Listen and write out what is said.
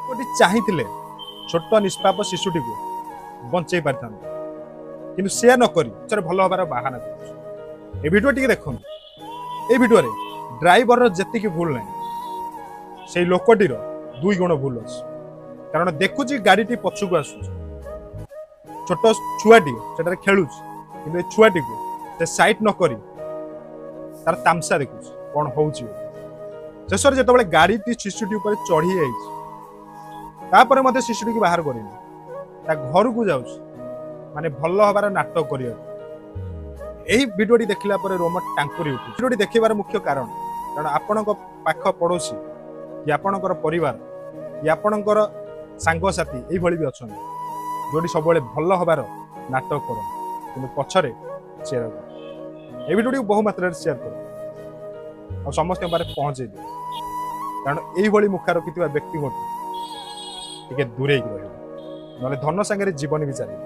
ଗୋଟେ ଚାହିଁଥିଲେ ଛୋଟ ନିଷ୍ପାପ ଶିଶୁଟିକୁ ବଞ୍ଚେଇ ପାରିଥାନ୍ତେ, କିନ୍ତୁ ସେୟା ନ କରି ପଛରେ ଭଲ ହେବାର ବାହାନା କରୁଛି। ଏ ଭିଡ଼ିଓ ଟିକେ ଦେଖନ୍ତୁ। ଏଇ ଭିଡ଼ିଓରେ ଡ୍ରାଇଭରର ଯେତିକି ଭୁଲ ନାହିଁ, ସେଇ ଲୋକଟିର 2 ଗୁଣ ଭୁଲ ଅଛି। କାରଣ ଦେଖୁଛି ଗାଡ଼ିଟି ପଛକୁ ଆସୁଛି, ଛୋଟ ଛୁଆଟି ସେଠାରେ ଖେଳୁଛି, କିନ୍ତୁ ଏ ଛୁଆଟିକୁ ସେ ସାଇଟ୍ ନ କରି ତାର ତାମସା ଦେଖୁଛି କ'ଣ ହଉଛି। ଶେଷରେ ଯେତେବେଳେ ଗାଡ଼ିଟି ଶିଶୁଟି ଉପରେ ଚଢ଼ି ଯାଇଛି, ତାପରେ ମଧ୍ୟ ଶିଶୁଟିକୁ ବାହାର କରିନି, ତା ଘରକୁ ଯାଉଛି, ମାନେ ଭଲ ହବାର ନାଟକ କରିବାକୁ। ଏହି ଭିଡ଼ିଓଟି ଦେଖିଲା ପରେ ରୋମ ଟାଙ୍କୁରି ଉଠୁଛି। ଭିଡ଼ିଓଟି ଦେଖିବାର ମୁଖ୍ୟ କାରଣ, କାରଣ ଆପଣଙ୍କ ପାଖ ପଡ଼ୋଶୀ କି ଆପଣଙ୍କର ପରିବାର କି ଆପଣଙ୍କର ସାଙ୍ଗସାଥି ଏଇଭଳି ବି ଅଛନ୍ତି, ଯେଉଁଠି ସବୁବେଳେ ଭଲ ହବାର ନାଟକ କରନ୍ତି, କିନ୍ତୁ ପଛରେ ସେୟାର କରନ୍ତି। ଏହି ଭିଡ଼ିଓଟିକୁ ବହୁ ମାତ୍ରାରେ ସେୟାର କରନ୍ତୁ ଆଉ ସମସ୍ତଙ୍କ ପାଖରେ ପହଞ୍ଚେଇ ଦିଅ, କାରଣ ଏଇଭଳି ମୁଖା ରଖିଥିବା ବ୍ୟକ୍ତିଙ୍କଠୁ ଟିକେ ଦୂରେଇକି ରହିବ, ନହେଲେ ଧନ ସାଙ୍ଗରେ ଜୀବନ ବି ଚାଲିବ।